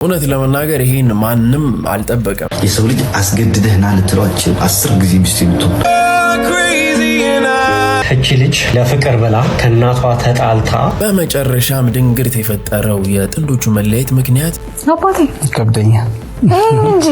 እውነት ለመናገር ይሄን ማንም አልጠበቀም። የሰው ልጅ አስገድደህ ና ልትለው አትችልም። 10 ጊዜ ሚስት ብትሆን። እቺ ልጅ ለፍቅር ብላ ከእናቷ ተጣልታ በመጨረሻም ድንግርት የፈጠረው የጥንዶቹ መለያየት ምክንያት አባቴ ይከብደኛል። ይሄን እንጂ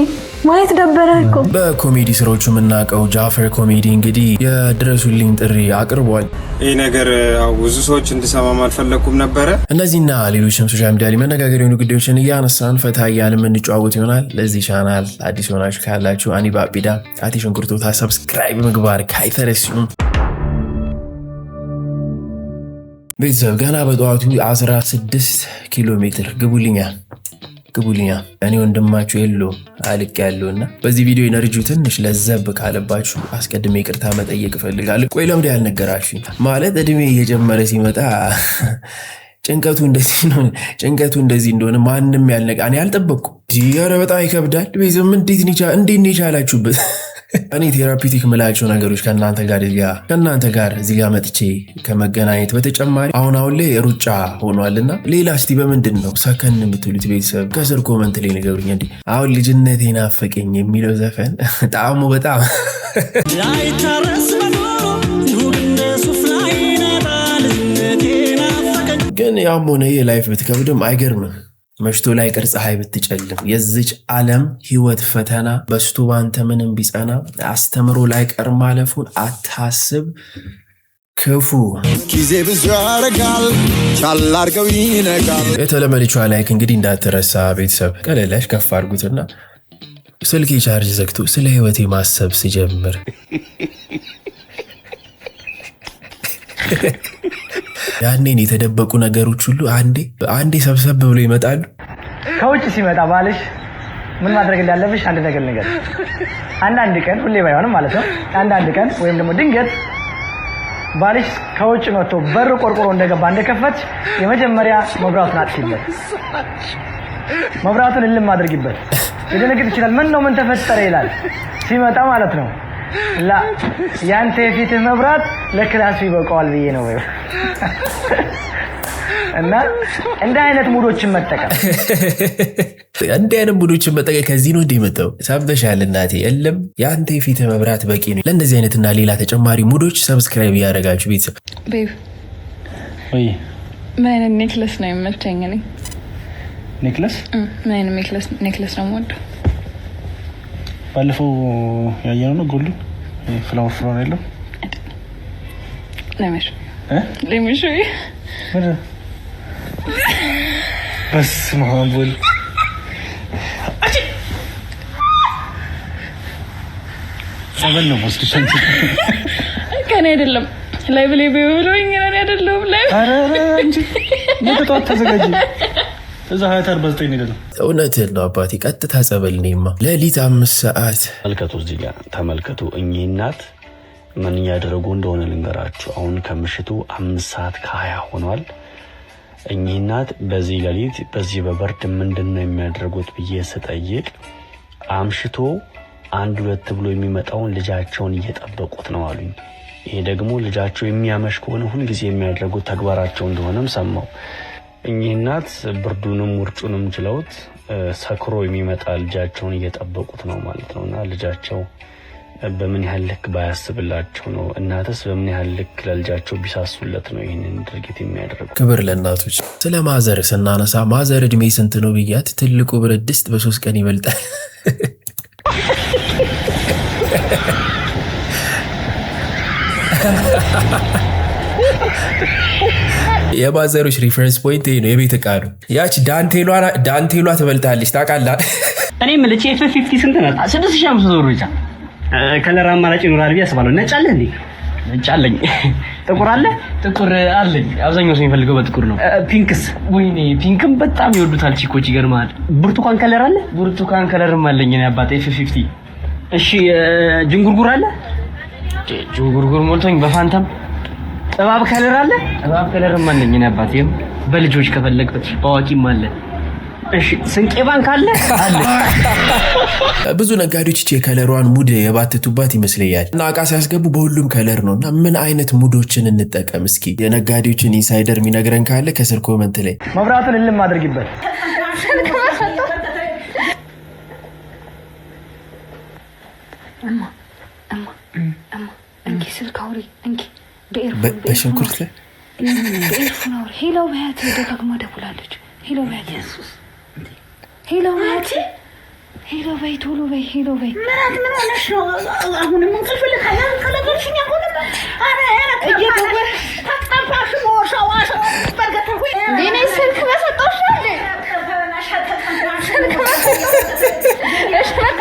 ማየት ደበረ እኮ። በኮሜዲ ስራዎቹ የምናውቀው ጃፈር ኮሜዲ እንግዲህ የድረሱልኝ ጥሪ አቅርቧል። ይህ ነገር ያው ብዙ ሰዎች እንድሰማም አልፈለግኩም ነበረ። እነዚህና ሌሎችም social media ላይ መነጋገር የሆኑ ጉዳዮችን እያነሳን ፈታ እያልን የምንጨዋወት ይሆናል። ለዚህ ቻናል አዲስ ሆናችሁ ካላችሁ አኒ ባቢዳ አቲ ሽንኩርቶታ subscribe ምግባር ካይተረሲሁም። ቤተሰብ ገና በጠዋቱ 16 ኪሎ ሜትር ግቡልኛ ግቡልኛ። እኔ ወንድማችሁ የለውም አልቅ ያለው እና በዚህ ቪዲዮ energy ው ትንሽ ለዘብ ካለባችሁ አስቀድሜ ይቅርታ መጠየቅ እፈልጋለሁ። ቆይ ለምንድን ያልነገራችሁኝ? ማለት እድሜ እየጨመረ ሲመጣ ጭንቀቱ እንደዚህ ነው። ጭንቀቱ እንደዚህ እንደሆነ ማንም ያልነገ እኔ አልጠበቅኩም። ኧረ በጣም ይከብዳል። ቤዝም እንዴት ነው የቻላችሁበት? እኔ therapeutic ምላቸው ነገሮች ከእናንተ ጋር እዚህ ጋር መጥቼ ከመገናኘት በተጨማሪ አሁን አሁን ላይ ሩጫ ሆኗልና ሌላ እስቲ በምንድን ነው ሰከን የምትሉት? ቤተሰብ ከስር comment ላይ ንገሩኝ። እንዲህ አሁን ልጅነቴ ናፈቀኝ የሚለው ዘፈን ጣዕሙ በጣም ግን ያም ሆነ የ life ብትከብድም አይገርምም። መሽቶ ላይ ቅር ፀሐይ ብትጨልም የዚች ዓለም ህይወት ፈተና በስቶ ባንተ ምንም ቢጸና አስተምሮ ላይ ቀር ማለፉን አታስብ ክፉ። ጊዜ ብዙ ያረጋል፣ ቻል አርገው ይነጋል። የተለመደችዋ like እንግዲህ እንዳትረሳ ቤተሰብ፣ ቀለላሽ ከፍ አድርጉትና ስልኬ ቻርጅ ዘግቶ ስለ ህይወቴ ማሰብ ስጀምር ያኔን የተደበቁ ነገሮች ሁሉ አንዴ አንዴ ሰብሰብ ብሎ ይመጣሉ። ከውጭ ሲመጣ ባልሽ ምን ማድረግ እንዳለብሽ አንድ ነገር ልንገርሽ። አንዳንድ ቀን፣ ሁሌ ባይሆንም ማለት ነው፣ አንዳንድ ቀን ወይም ደግሞ ድንገት ባልሽ ከውጭ መጥቶ በር ቆርቆሮ እንደገባ እንደከፈትሽ የመጀመሪያ መብራቱን አጥፊበት። መብራቱን እልም አድርጊበት። ሊደነግጥ ይችላል። ምን ነው፣ ምን ተፈጠረ ይላል ሲመጣ ማለት ነው። ላ ያንተ የፊትህ መብራት ለክላሱ ይበቃዋል ብዬ ነው ወይ እና እንደ አይነት mood ኦችን መጠቀም። እንዲህ አይነት mood ኦችን መጠቀም ከዚህ ነው እንዲህ የመጣው። ሰምተሻል እናቴ፣ የለም የአንተ የፊት መብራት በቂ ነው። ለእንደዚህ አይነትና ሌላ ተጨማሪ mood ኦች subscribe እያደረጋችሁ ቤተሰብ። Babe። ወይ። ምን አይነት necklace ነው የሚመቸኝ? እኔ Necklace? ምን አይነት necklace ነው የምወደው? ባለፈው ያየነው ነው፣ gold ኡ flower flower ያለው። Let me show you. በስመ አብ ወልድ፣ ጸበል ነው ወስድሽ አንቺ። ከኔ አይደለም፣ ላይ ብሌ ብሎኝ እኔ አይደለሁም ላይ። ኧረ ኧረ እንጂ ነገ ጠዋት ተዘጋጂ። እዛ ሀያት 49 አይደለም። እውነትህን ነው አባቴ፣ ቀጥታ ጸበል። እኔማ ሌሊት 5 ሰዓት። ተመልከቱ፣ እዚህ ጋር ተመልከቱ። እኚህ እናት ምን እያደረጉ እንደሆነ ልንገራችሁ። አሁን ከምሽቱ 5 ሰዓት ከ20 ሆኗል። እኚህ እናት በዚህ ሌሊት በዚህ በበርድ ምንድን ነው የሚያደርጉት ብዬ ስጠይቅ አምሽቶ አንድ ሁለት ብሎ የሚመጣውን ልጃቸውን እየጠበቁት ነው አሉኝ። ይሄ ደግሞ ልጃቸው የሚያመሽ ከሆነ ሁልጊዜ የሚያደርጉት ተግባራቸው እንደሆነም ሰማው። እኚህ እናት ብርዱንም ውርጩንም ችለውት ሰክሮ የሚመጣ ልጃቸውን እየጠበቁት ነው ማለት ነው። እና ልጃቸው በምን ያህል ልክ ባያስብላቸው ነው? እናትስ በምን ያህል ልክ ለልጃቸው ቢሳሱለት ነው ይህንን ድርጊት የሚያደርጉ? ክብር ለእናቶች። ስለ mother ስናነሳ mother እድሜ ስንት ነው ብያት ትልቁ ብረት ድስት በ3 ቀን ይበልጣል። የ mother ኦች reference point ይሄ ነው። የቤት ዕቃ ነው። ያች ዳንቴሏ ትበልጣለች ታውቃለህ። እኔ የምልህ F 50 ስንት ናት? 6500 ብር ብቻ። Color አማራጭ ይኖራል ብዬ አስባለሁ። ነጭ አለ እንዴ? ነጭ አለኝ። ጥቁር አለ? ጥቁር አለኝ። አብዛኛው ሰው የሚፈልገው በጥቁር ነው። Pink ስ? ወይኔ pink ም በጣም ይወዱታል chick ኦች፣ ይገርማል። ብርቱካን color አለ? ብርቱካን color ም አለኝ እኔ አባት F 50። እሺ ጅንጉርጉር አለ? ጅንጉርጉር ሞልቶኝ በፋንታም። እባብ color አለ? እባብ color ም አለኝ እኔ አባት። ይኸው በልጆች ከፈለግ በአዋቂም አለ። እሺ ስንቄ ባንክ አለ? አለ። ብዙ ነጋዴዎች ይቺ የ color ሯን mood የባተቱባት ይመስለኛል። እና እቃ ሲያስገቡ በሁሉም color ነው። እና ምን አይነት mood ኦችን እንጠቀም እስኪ? የነጋዴዎችን insider የሚነግረን ካለ ከስር comment ላይ። መብራቱን እልም አድርጊበት። በሽንኩርት በ earphone አውሪ። Hello በያት፣ ደጋግማ ደውላለች። Hello በያት፣ hello በያት፣ hello በይ፣ ቶሎ በይ፣ hello በይ። ምራት ምን ሆነሽ ነው? አሁንም እንቅልፍ ልከለከልሽኝ። አሁንም ኧረ ኧረ ተጠፋሽ ሞሻዋሽ በርገተ እኔ ስልክ በሰጠሁሽ ነው እንዴ? ስልክ በሰጠሁሽ። እሺ በቃ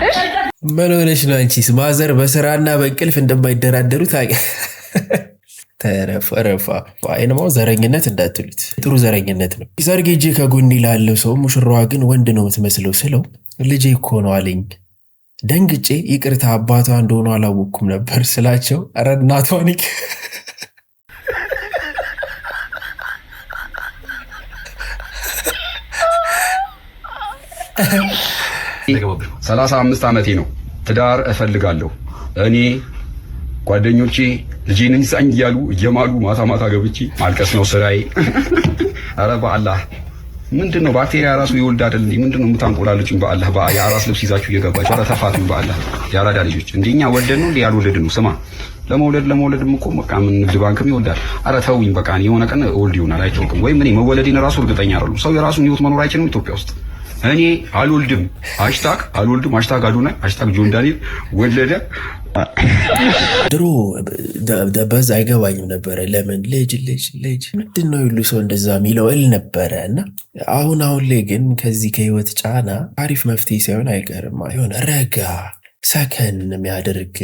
እሺ። ምን ሆነሽ ነው አንቺስ? Mother በስራና በእንቅልፍ እንደማይደራደሩ ታውቂ። ተረፈ ረፋ አይንማው ዘረኝነት እንዳትሉት ጥሩ ዘረኝነት ነው። ሰርግ ሄጄ ከጎኔ ላለው ሰው ሙሽራዋ ግን ወንድ ነው የምትመስለው ስለው ልጄ እኮ ነው አለኝ። ደንግጬ ይቅርታ አባቷ እንደሆኑ አላወቅኩም ነበር ስላቸው ኧረ እናቷን 35 ዓመቴ ነው። ትዳር እፈልጋለሁ። እኔ ጓደኞቼ ልጄን እንሳኝ እያሉ እየማሉ ማታ ማታ ገብቼ ማልቀስ ነው ስራዬ። ኧረ በአላህ ምንድን ነው ባክቴሪያ ራሱ ይወልድ አይደል እንዴ? ምንድን ነው የምታንቆላልጩኝ? በአላህ የአራስ ልብስ ይዛችሁ እየገባችሁ ኧረ ተፋቱኝ በአላህ የአራዳ ልጆች። እንደ እኛ ወልደን ነው እንዴ ያልወለድን ነው? ስማ ለመውለድ ለመውለድም እኮ በቃ ምን ንግድ ባንክም ይወልዳል። ኧረ ተውኝ በቃ እኔ የሆነ ቀን እወልድ ይሆናል አይታወቅም። ወይም እኔ መወለዴን ራሱ እርግጠኛ አይደለሁም። ሰው የራሱን ህይወት መኖር አይችልም ኢትዮጵያ ውስጥ። እኔ አልወልድም፣ #አልወልድም፣ #አዶናይ፣ #ጆን ዳንኤል ወለደ። ድሮ በዛ አይገባኝም ነበረ። ለምን ልጅ ልጅ ልጅ ምንድን ነው ሁሉ ሰው እንደዛ የሚለው እል ነበረ። እና አሁን አሁን ላይ ግን ከዚህ ከህይወት ጫና አሪፍ መፍትሄ ሳይሆን አይቀርም። የሆነ ረጋ ሰከን የሚያደርግ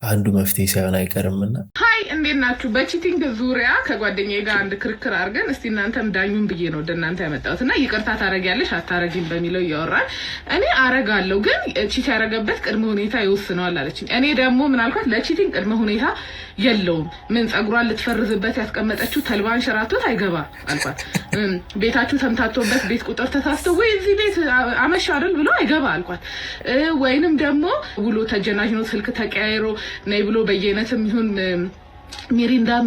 አንዱ መፍትሄ ሳይሆን አይቀርምና Hi፣ እንዴት ናችሁ? በ cheating ዙሪያ ከጓደኛዬ ጋር አንድ ክርክር አድርገን እስቲ እናንተም ዳኙን ብዬ ነው ወደ እናንተ ያመጣሁት እና ይቅርታ ታረጊያለሽ አታረጊም በሚለው እያወራን እኔ አረጋለሁ ግን cheat ያረገበት ቅድመ ሁኔታ ይወስነዋል አለችኝ። እኔ ደግሞ ምናልኳት ለ cheating ቅድመ ሁኔታ የለውም። ምን ጸጉሯን ልትፈርዝበት ያስቀመጠችው ተልባን ሸራቶት አይገባ አልኳት። ቤታችሁ ተምታቶበት ቤት ቁጥር ተሳስቶ ወይ እዚህ ቤት አመሻ አይደል ብሎ አይገባ አልኳት። ወይንም ደግሞ ውሎ ተጀናጅኖ ስልክ ተቀያይሮ ነይ ብሎ በየአይነትም ይሁን ሚሪንዳም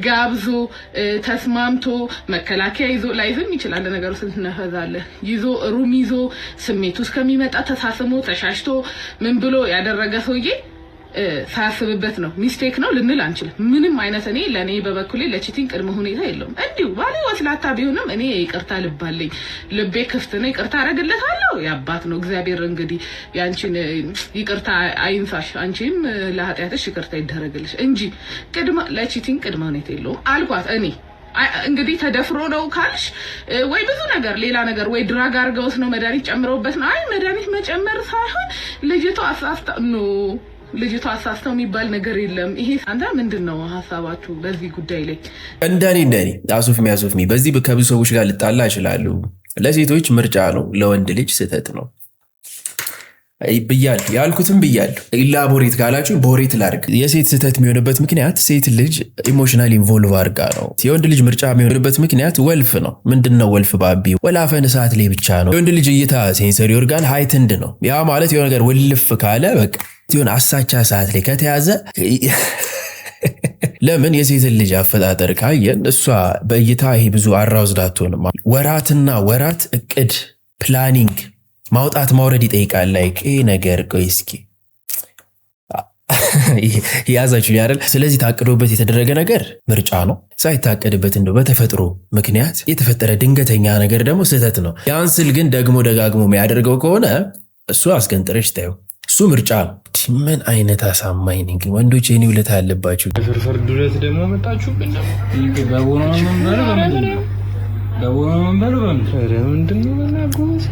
ጋብዞ ተስማምቶ መከላከያ ይዞ ላይዝም ይችላል። ነገሩ ስንት ነፈዛለ ይዞ room ይዞ ስሜቱ እስከሚመጣ ተሳስሞ ተሻሽቶ ምን ብሎ ያደረገ ሰውዬ ሳያስብበት ነው mistake ነው ልንል አንችልም። ምንም አይነት እኔ ለእኔ በበኩሌ ለ cheating ቅድመ ሁኔታ የለውም። እንዲሁ ባሌ ወስላታ ቢሆንም እኔ ይቅርታ ልብ አለኝ፣ ልቤ ክፍት ነው፣ ይቅርታ አደርግለታለሁ። የአባት ነው እግዚአብሔር እንግዲህ ያንቺን ይቅርታ አይንሳሽ፣ አንቺም ለኃጢአትሽ ይቅርታ ይደረግልሽ እንጂ ቅድመ ለ cheating ቅድመ ሁኔታ የለውም አልኳት። እኔ እንግዲህ ተደፍሮ ነው ካልሽ ወይ ብዙ ነገር ሌላ ነገር ወይ drug አድርገውት ነው መድኃኒት ጨምረውበት ነው። አይ መድኃኒት መጨመር ሳይሆን ልጅቷ አሳስታ no ልጅቷ አሳስተው የሚባል ነገር የለም። ይሄ አንተ ምንድን ነው ሀሳባችሁ በዚህ ጉዳይ ላይ? እንደኔ አሱፍሚ አሱፍሚ በዚህ ከብዙ ሰዎች ጋር ልጣላ እችላለሁ። ለሴቶች ምርጫ ነው፣ ለወንድ ልጅ ስህተት ነው ብያለሁ። ያልኩትም ብያለሁ። Elaborate ካላችሁ ቦሬት ላድርግ። የሴት ስህተት የሚሆንበት ምክንያት ሴት ልጅ emotional involve አድርጋ ነው። የወንድ ልጅ ምርጫ የሚሆንበት ምክንያት ወልፍ ነው። ምንድን ነው ወልፍ? ባቢ ወላፈን እሳት ላይ ብቻ ነው። የወንድ ልጅ እይታ sensory organ heightened ነው። ያ ማለት የሆነ ነገር ውልፍ ካለ በቃ የሆነ አሳቻ ሰዓት ላይ ከተያዘ ለምን የሴትን ልጅ አፈጣጠር ካየን እሷ በእይታ ይሄ ብዙ aroused አትሆንም። ወራትና ወራት እቅድ planning ማውጣት ማውረድ ይጠይቃል። Like ይሄ ነገር ቆይ እስኪ ያዛችሁ አይደል? ስለዚህ ታቅዶበት የተደረገ ነገር ምርጫ ነው። ሳይታቀድበት እንደው በተፈጥሮ ምክንያት የተፈጠረ ድንገተኛ ነገር ደግሞ ስህተት ነው። ያን ስል ግን ደግሞ ደጋግሞ የሚያደርገው ከሆነ እሱ አስገንጥረሽ ታዩ፣ እሱ ምርጫ ነው። ምን አይነት አሳማኝ ነኝ ግን ወንዶች የኔ ውለታ ያለባችሁ። ፍርፍር ዱለት ደግሞ መጣችሁብን። ደግሞ በቦኖ መንበሩ በምንድን ነው? በቦኖ መንበሩ በምንድን ነው?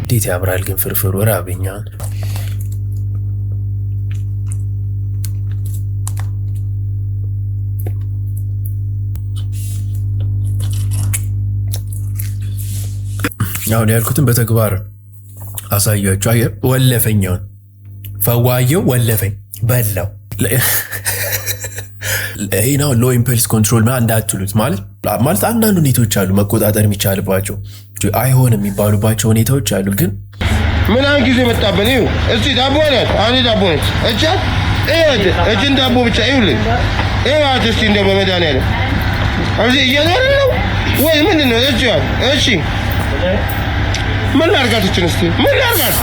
እንዴት ያምራል ግን ፍርፍሩ ራበኛውን። አሁን ያልኩትን በተግባር አሳያችሁ። አየህ ወለፈኛውን ፈዋየው ወለፈኝ በላው። ይህ ነው low impulse control ምናምን እንዳትሉት። ማለት አንዳንድ ሁኔታዎች አሉ መቆጣጠር የሚቻልባቸው አይሆንም የሚባሉባቸው ሁኔታዎች አሉ። ግን ምን አሁን ጊዜ መጣብን። ይኸው እስቲ ዳቦ ናት፣ አሁን ዳቦ ነች። እቻት እችን ዳቦ ብቻ ይኸውልህ፣ ይኸዋት እስቲ እንደው በመድኃኒዓለም እዚህ እየኖርን ነው ወይ ምንድን ነው? እቺ እሺ፣ ምን ላድርጋት? እችን እስቲ ምን ላድርጋት?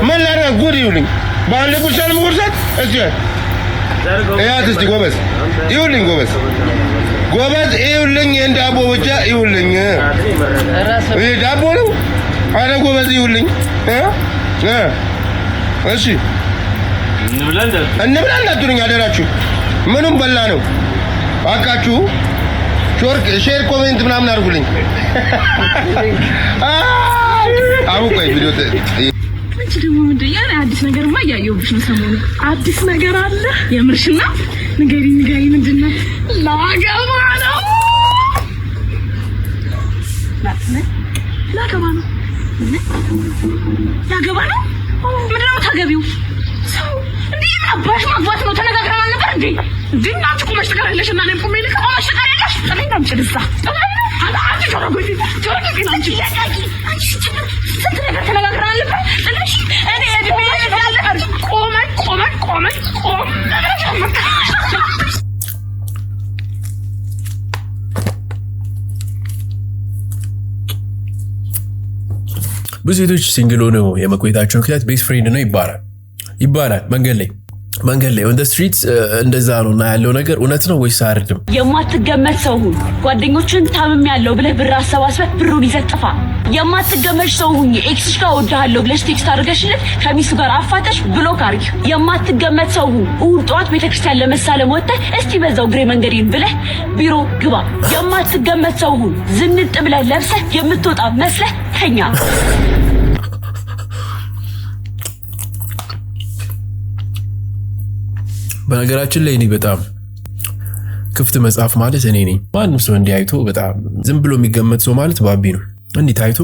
ምን ላድርጋት? ጉድ ይኸውልኝ፣ በአንድ ጉርሳ ነው የምጎርሳት። እስቲ እያት እስቲ ጎበዝ፣ ይኸውልኝ ጎበዝ፣ ጎበዝ፣ ይኸውልኝ፣ ይህን ዳቦ ብቻ ይኸውልኝ። ይሄ ዳቦ ነው። አረ ጎበዝ ይኸውልኝ እ እ እሺ እንብላ እንዳትሉኝ አደራችሁ። ምኑም በላ ነው ባካችሁ። Share comment ምናምን አድርጉልኝ። አቡ ቆይ ቪዲዮ አንቺ ደግሞ ምንድን ያ አዲስ ነገርማ እያየሁብሽ ነው ሰሞኑን። አዲስ ነገር አለ? የምርሽን ነው? ንገሪኝ ንገሪኝ፣ ምንድን ነው? ላገባ ነው፣ ላገባ ነው፣ ላገባ ነው። ምንድን ነው የምታገቢው? ሰው እንዴ አባሽ ማግባት ነው። ተነጋግረን አልነበር እንዴ? እንዴ አንቺ ቆመሽ ትቀሪያለሽ እና እኔም ቆሜ ልክ ቆመሽ ትቀሪያለሽ። ጥለኝ አምጪ ልዛ አንቺ ጆሮ ጎጂ ጆሮ ጎጂ አንቺ አንቺ ስንት ነገር ተነጋግረን አልነበር? ጥለሽ እኔ እድሜ ያለ ቆመን ቆመን ቆመን ቆመን። ብዙ ሴቶች single ሆነው የመቆየታቸው ምክንያት best friend ነው ይባላል። መንገድ ላይ on the street እንደዛ ነው። እና ያለው ነገር እውነት ነው ወይስ አይደለም? የማትገመት ሰው ሁን። ጓደኞችን ታምም ያለው ብለህ ብር አሰባስበህ ብሩን ይዘህ ጥፋ። የማትገመች ሰው ሁኝ። Ex ሽ ጋር እወድሃለሁ ብለሽ text አድርገሽለት ከሚስቱ ጋር አፋተሽ block አድርጊው። የማትገመት ሰው ሁን። እሑድ ጠዋት ቤተክርስቲያን ለመሳለም ወጥተህ እስቲ በዛው እግሬ መንገዴን ብለህ ቢሮ ግባ። የማትገመት ሰው ሁን። ዝንጥ ብለህ ለብሰህ የምትወጣ መስለህ ተኛ። በነገራችን ላይ እኔ በጣም ክፍት መጽሐፍ ማለት እኔ ነኝ። ማንም ሰው እንዲህ አይቶ በጣም ዝም ብሎ የሚገመት ሰው ማለት ባቢ ነው። እንዲህ ታይቶ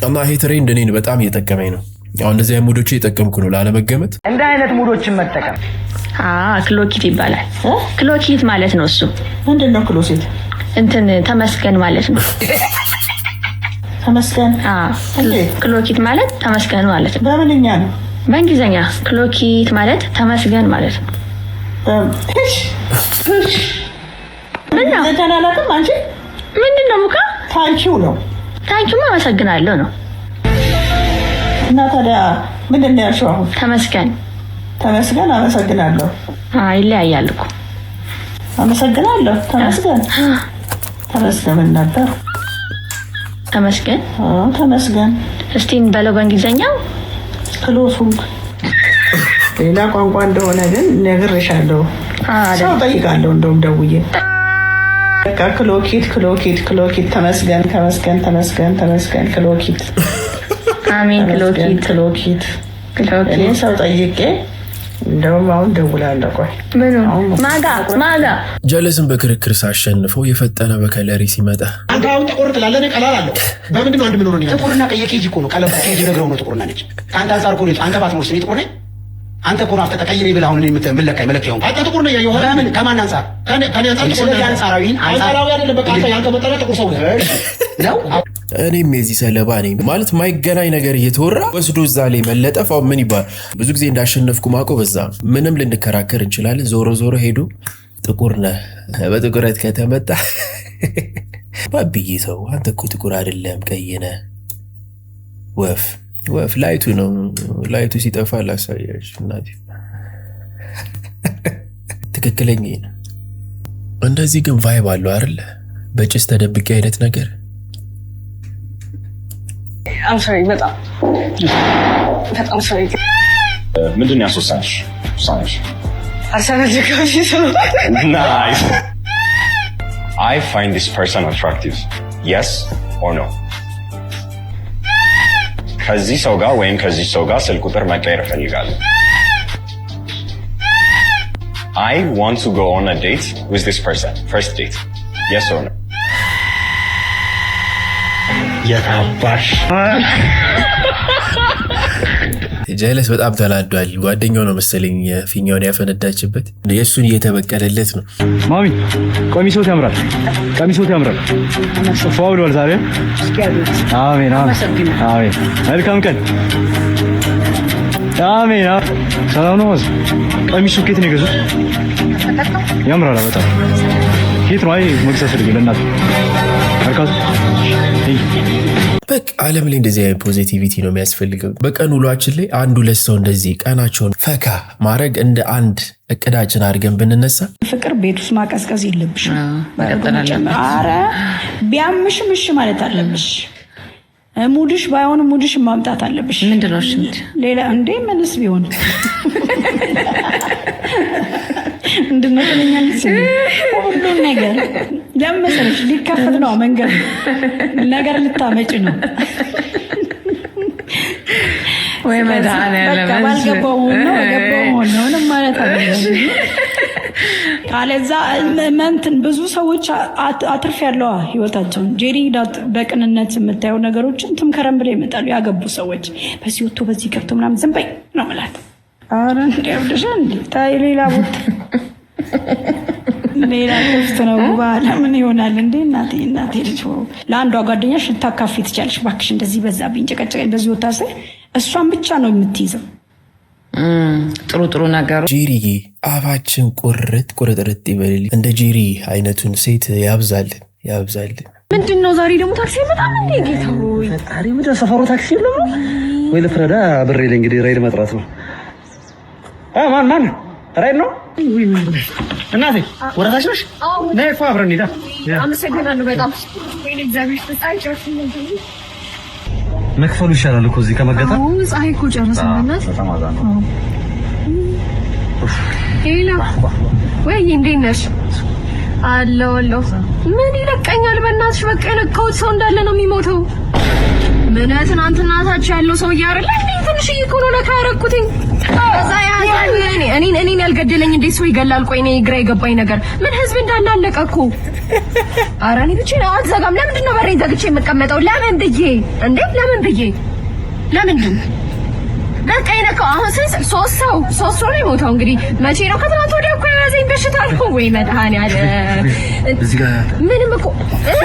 እና ይሄ trend እኔን በጣም እየጠቀመኝ ነው። አሁን እንደዚህ አይነት mood ኦች እየጠቀምኩ ነው ላለመገመት። እንደ አይነት mood ኦችን መጠቀም። ክሎኪት ይባላል። ክሎኪት ማለት ነው እሱ። ምንድን ነው ክሎሴት? እንትን ተመስገን ማለት ነው። ተመስገን። ክሎኪት ማለት ተመስገን ማለት ነው። በምንኛ ነው? በእንግሊዝኛ ክሎኪት ማለት ተመስገን ማለት ነው። ምን ነው አላውቅም። አንቺ ምንድን ነው ሙካ? Thank you ነው። Thank you አመሰግናለሁ ነው። እና ታዲያ ምንድን ነው ያልሽው አሁን? ተመስገን። ተመስገን አመሰግናለሁ። ይለያያል እኮ። አመሰግናለሁ። ተመስገን። ተመስገን ምን ነበር? ተመስገን። ተመስገን። እስቲ እንበለው በእንግሊዝኛ። ክሎሱንግ ሌላ ቋንቋ እንደሆነ ግን ነግሬሻለሁ። ሰው ጠይቃለሁ። እንደውም ደውዬ በቃ ክሎኪት ክሎኪት ክሎኪት ተመስገን ተመስገን ተመስገን ተመስገን ክሎኪት። አሜን። ክሎኪት። ክሎኪት። እኔ ሰው ጠይቄ እንደውም አሁን ደውላለሁ። ቆይ ምኑ ማጋ ማጋ ጀለስን በክርክር ሳሸንፈው የፈጠነ በከለሪ ሲመጣ አንተ አሁን ጥቁር ትላለህ፣ እኔ ቀላል አለው። በምንድን ነው አንድ ምን ሆነ? ጥቁርና ቀይ ኬጅ እኮ ነው። ቀለም ኬጅ ነግረው ነው ጥቁርና ነጭ። ከአንተ አንጻር እኮ ነው። አንተ ባትኖርስ እኔ ጥቁር ነኝ። አንተ እኮ ነው አፍጠህ ቀይ ነኝ ብለህ አሁን እኔ የምትለካኝ መለኪያው አንተ ጥቁር ነህ ያየኸው። በምን ከማን አንጻር? ከኔ አንጻር ጥቁር ስለዚህ ነህ። አንጻራዊን አንጻራዊ አይደለም። በቃ አንተ ያንተ መጠሪያ ጥቁር ሰው ነህ ነው። እኔም የዚህ ሰለባ ነኝ። ማለት ማይገናኝ ነገር እየተወራ ወስዶ እዛ ላይ መለጠፍ አሁን ምን ይባላል? ብዙ ጊዜ እንዳሸነፍኩ ማቆ በዛ ነው። ምንም ልንከራከር እንችላለን። ዞሮ ዞሮ ሄዱ ጥቁር ነህ በጥቁረት ከተመጣ ባብዬ ሰው አንተ እኮ ጥቁር አይደለም ቀይ ነህ። ወፍ ወፍ light ኡ ነው። Light ኡ ሲጠፋ ላሳያችሁ እናቴ ትክክለኛ ነው። እንደዚህ ግን vibe አለው አይደለ? በጭስ ተደብቄ አይነት ነገር። I'm sorry፣ በጣም በጣም sorry። ምንድን ነው ያስወሰነሽ ውሳኔሽ? አርሰናል ደጋፊ ስለሆነ። Nice. I find this person attractive. Yes or no? ከዚህ ሰው ጋር ወይም ከዚህ ሰው ጋር ስልክ ቁጥር መቀየር እፈልጋለሁ። I want to go on a date with this person. First date. Yes or no? የታባሽ ጀለስ በጣም ተናዷል። ጓደኛው ነው መሰለኝ ፊኛውን ያፈነዳችበት፣ የእሱን እየተበቀለለት ነው። ማሚ ቀሚሶት ያምራል፣ ቀሚሶት ያምራል። ፏ ብሏል ዛሬ። አሜን አሜን አሜን። መልካም ቀን። አሜን። ሰላም ነው። ቀሚሱ ኬት ነው የገዙት? ያምራል በጣም። ኬት ነው? አይ መግዛት ፈልጌ ለእናት መርካቶ። በቃ ዓለም ላይ እንደዚህ አይነት positivity ነው የሚያስፈልገው። በቀን ውሏችን ላይ አንድ ሁለት ሰው እንደዚህ ቀናቸውን ፈካ ማድረግ እንደ አንድ እቅዳችን አድርገን ብንነሳ። ፍቅር ቤት ውስጥ ማቀዝቀዝ የለብሽም። መቀጠል አለበት። አረ ቢያምሽም እሺ ማለት አለብሽ። Mood ሽ ባይሆንም mood ሽ ማምጣት አለብሽ። ምንድን ነው እሺ? ሌላ እንዴ ምንስ ቢሆን እንድነጥለኛለች ሁሉም ነገር ለምን መሰለሽ፣ ሊከፈት ነው መንገድ፣ ነገር ልታመጭ ነው። ወይ መድኃኒዓለም። በቃ ባልገባው መሆን ነው፣ በገባው መሆን ነው። ምንም ማለት አይደለም። ካለዛ መንትን ብዙ ሰዎች አትርፍ ያለዋ ህይወታቸውን ጄሪ ዳት በቅንነት የምታየው ነገሮችን ትምከረም ብለው ይመጣሉ። ያገቡ ሰዎች በዚህ ወጥቶ በዚህ ገብቶ ምናምን ዝም በይ ነው የምላት። ኧረ እንደ አብደሻል እንዴ? ታይ ሌላ ቦታ ሌላ ክፍት ነው። በኋላ ምን ይሆናል እንዴ? እናቴ እናቴ ልጅ ለአንዷ ጓደኛሽ ልታካፊ ትችያለሽ። እባክሽ እንደዚህ በዛብኝ፣ ጨቀጨቀኝ፣ በዚህ ወታ ስል እሷን ብቻ ነው የምትይዘው። ጥሩ ጥሩ ነገሩ። ጄሪዬ አፋችን ቁርጥ ቁርጥርጥ ይበልል። እንደ ጄሪ አይነቱን ሴት ያብዛልን ያብዛልን። ምንድን ነው ዛሬ ደግሞ ታክሲ አይመጣም እንዴ? ጌታ ሆይ። ፈጣሪ፣ ምንድን ነው ሰፈሩ ታክሲ የለም ነው ወይ? ልፍረዳ ብሬ ላይ እንግዲህ ራይድ መጥራት ነው። ማን ማን ራይድ ነው? እናቴ ወረታች ነሽ? ነይ እኮ አብረን እንሂዳ። አመሰግናለሁ በጣም። ወይኔ እግዚአብሔር ፀሐይ ጨርስ። መክፈሉ ይሻላል እኮ እዚህ ከመገጠር። አዎ ፀሐይ እኮ ጨረሰን በእናትህ። በጣም አዛ ነው። Hello ወይ እንዴት ነሽ? አለሁ አለሁ። ምን ይለቀኛል በእናትሽ፣ በቃ የነካሁት ሰው እንዳለ ነው የሚሞተው። ምን ትናንትና ታች ያለው ሰውዬ አይደለ እንዴ? ትንሽዬ እኮ ነው ነካ ያደረኩትኝ። ከዛ ያዘኝ። እኔ እኔን እኔን ያልገደለኝ እንዴት ሰው ይገላል? ቆይ እኔ ግራ የገባኝ ነገር ምን ህዝብ እንዳለ አለቀ እኮ። ኧረ እኔ ብቻዬን አልዘጋም። ለምንድን ነው በሬን ዘግቼ የምቀመጠው? ለምን ብዬ እንዴ? ለምን ብዬ ለምንድን በቃ የነካው አሁን ስንት ሶስት ሰው ነው የሞተው። እንግዲህ መቼ ነው? ከትናንት ወዲያ እኮ የያዘኝ በሽታ ነው። ወይ መድኃኒዓለም። እዚህ ጋር ምንም እኮ እ?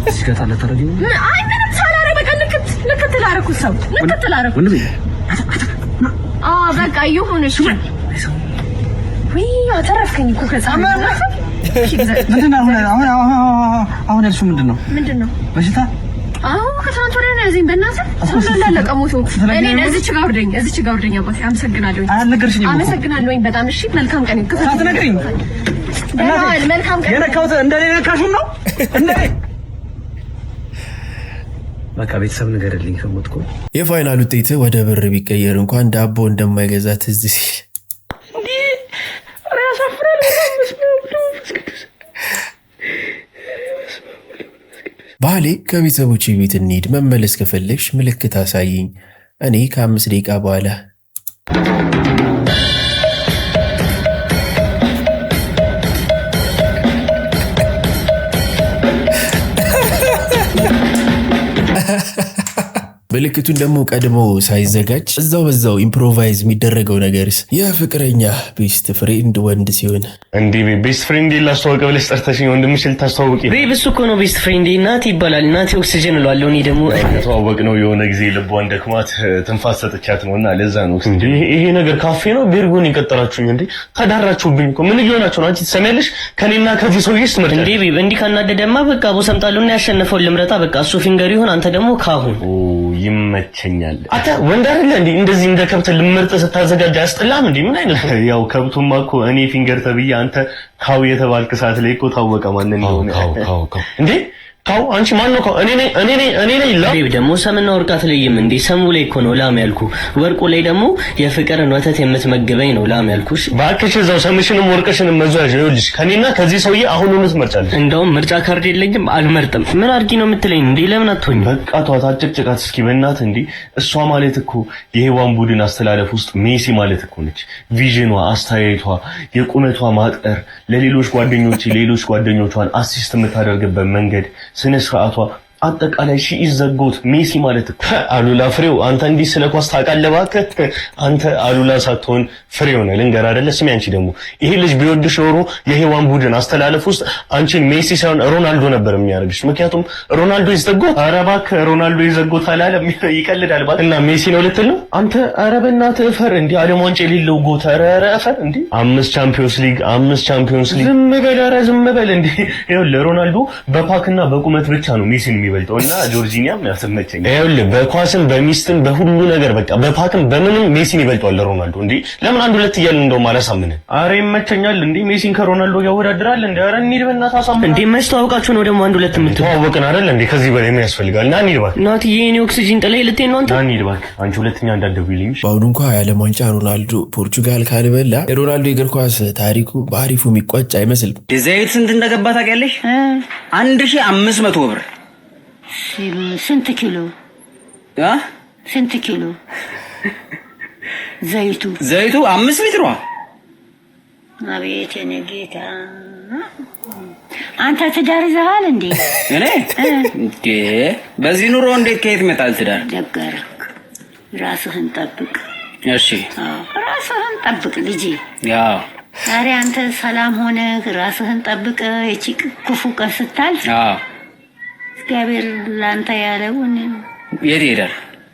እዚህ ጋር ጣል ታደርጊ። አይ ምንም ሳላረግ በቃ ንክት ንክት ላደረኩት ሰው ንክት ላደረኩት። ወንድሜ። አዎ በቃ ይሁን። እሺ ውይ አተረፍከኝ እኮ ከፀሐይ። ምንድን ነው አሁን አሁን አሁን ያልሽው ምንድን ነው? ምንድን ነው? በሽታ። አዎ ከትናንት ወዲያ ነው ያዘኝ። በእናትህ ሰው እንዳለቀ ሞቶ። እኔ እዚች ጋር አውርደኝ፣ እዚች ጋር አውርደኝ አባቴ። አመሰግናለሁኝ። አልነገርሽኝም እኮ። አመሰግናለሁኝ በጣም። እሺ መልካም ቀን። ሳትነግሪኝ። ደህና ዋል። መልካም ቀን። የነካሁት እንደኔ ነካሹም ነው እንደኔ። በቃ ቤተሰብ ንገርልኝ ከሞትኩ። የ final ውጤት ወደ ብር ቢቀየር እንኳን ዳቦ እንደማይገዛ ትዝ ሲል። ኧረ ያሳፍራል። በጣም በስመ አብ ወወልድ ወመንፈስ ቅዱስ። ባሌ ከቤተሰቦቼ ቤት እንሂድ፣ መመለስ ከፈለግሽ ምልክት አሳይኝ። እኔ ከ5 ደቂቃ በኋላ። ምልክቱን ደግሞ ቀድሞ ሳይዘጋጅ እዛው በዛው improvise የሚደረገው ነገርስ የፍቅረኛ best friend ወንድ ሲሆን? እንዴ best friend ላስተዋወቅ ብለሽ ጠርተሽኝ ወንድምሽ ልታስተዋውቂ? Babe እሱ እኮ ነው best friend፣ ናቲ ይባላል። ናቲ ኦክሲጅን እለዋለሁ። እኔ ደግሞ ተዋወቅ ነው የሆነ ጊዜ ልቧን ደክማት ትንፋስ ሰጥቻት ነው እና ለዛ ነው። እንዴ ይሄ ነገር ካፌ ነው ቤርጎን የቀጠራችሁኝ? እንዴ ተዳራችሁብኝ እኮ። ምን እየሆናችሁ ነው? አንቺ ትሰሚያለሽ? ከኔና ከዚህ ሰውዬስ ትመርጫለሽ? እንዴ babe እንዲህ ካናደደማ በቃ ቦ ሰምጣለሁና ያሸነፈውን ልምረጣ። በቃ እሱ finger ይሁን፣ አንተ ደግሞ ካሁን። ይመቸኛል። አንተ ወንድ አይደለ እንዴ? እንደዚህ እንደ ከብት ልመርጥ ስታዘጋጅ አያስጠላም እንዴ? ምን አይነት ያው ከብቱማ እኮ እኔ finger ተብዬ አንተ cow የተባልክ ሰዓት ላይ እኮ ታወቀ ማንን እንደሆነ። እንዴ cow አንቺ ማን ነው cow? እኔ ነኝ እኔ ነኝ እኔ ነኝ ላ Babe ደግሞ ሰምና ወርቅ አትለይም እንዴ? ሰሙ ላይ እኮ ነው ላም ያልኩ፣ ወርቁ ላይ ደግሞ የፍቅርን ወተት የምትመግበኝ ነው ላም ያልኩሽ። እባክሽ እዛው ሰምሽንም ወርቅሽንም መዟዥ። ይኸውልሽ ከኔና ከዚህ ሰውዬ አሁኑኑ ትመርጫለሽ። እንደውም ምርጫ ካርድ የለኝም፣ አልመርጥም። ምን አድርጊ ነው የምትለኝ እንዴ? ለምን አትሆኝም? በቃ ተዋት፣ አጭቅጭቃት እስኪ በእናትህ። እንዴ እሷ ማለት እኮ የሔዋን ቡድን አስተላለፍ ውስጥ ሜሲ ማለት እኮ ነች። Vision ኗ፣ አስተያየቷ፣ የቁመቷ ማጠር፣ ለሌሎች ጓደኞች ሌሎች ጓደኞቿን assist የምታደርግበት መንገድ፣ ስነ ስርዓቷ፣ አጠቃላይ she is the GOAT። ሜሲ ማለት እኮ አሉላ ፍሬው። አንተ እንዲህ ስለ ኳስ ታውቃለህ? እባክህ አንተ አሉላ ሳትሆን ፍሬው ነህ። ልንገርህ አይደለ? ስሚ አንቺ ደግሞ ይሄ ልጅ ቢወድሽ ኖሮ የሔዋን ቡድን አስተላለፍ ውስጥ አንቺን ሜሲ ሳይሆን ሮናልዶ ነበር የሚያደርግሽ። ምክንያቱም ሮናልዶ is the GOAT። ኧረ እባክህ ሮናልዶ is the GOAT አላለም። ይቀልዳል እባክህ። እና ሜሲ ነው ልትል ነው አንተ? ኧረ በእናትህ እፈር። እንዲህ ዓለም ዋንጫ የሌለው GOAT። ኧረ ኧረ እፈር። እንዲህ አምስት Champions League፣ አምስት Champions League። ዝም በል ኧረ ዝም በል። እንዲህ ይኸውልህ ሮናልዶ በፓክና በቁመት ብቻ ነው ሜሲን የሚበልጠው። የሚበልጠው እና ጆርጂኒያም ያስመቸኝ። ይኸውልህ በኳስም በሚስትም በሁሉ ነገር በቃ በፓክም በምንም ሜሲን ይበልጠዋል ሮናልዶ። እንዴ ለምን አንድ ሁለት እያልን እንደውም አላሳምንህ? አረ ይመቸኛል እንዴ ሜሲን ከሮናልዶ ጋር ያወዳድራል እንዴ? አረ እንሂድ በእናትህ አሳምነን። እንዴ መች ተዋውቃችሁ ነው ደግሞ አንድ ሁለት የምትሉ? ተዋወቅን አይደል እንዴ? ከዚህ በላይ ምን ያስፈልጋል? ና እንሂድ እባክህ። ናትዬ የኔ ኦክሲጂን ጥለህ ልትሄድ ነው አንተ? ና እንሂድ እባክህ። አንቺ ሁለተኛ እንዳትደውይልኝ። በአሁኑ እንኳ የዓለም ዋንጫ ሮናልዶ ፖርቹጋል ካልበላ የሮናልዶ የእግር ኳስ ታሪኩ በአሪፉ የሚቋጭ አይመስልም። ዘይት ስንት እንደገባ ታውቂያለሽ? 1500 ብር። ስንት ኪሎ? ስንት ኪሎ ዘይቱ? ዘይቱ 5 ሊትሯ። አቤት የኔ ጌታ፣ አንተ ትዳር ይዘሃል እንዴ? እኔ እንዴ በዚህ ኑሮ እንዴት ከየት ይመጣል ትዳር? ደገረክ። ራስህን ጠብቅ። እሺ። ራስህን ጠብቅ ልጄ። ያው ዛሬ አንተ ሰላም ሆነ ራስህን ጠብቀ የቺ ክፉ ቀን ስታልፍ እግዚአብሔር ለአንተ ያለውን የት ይሄዳል?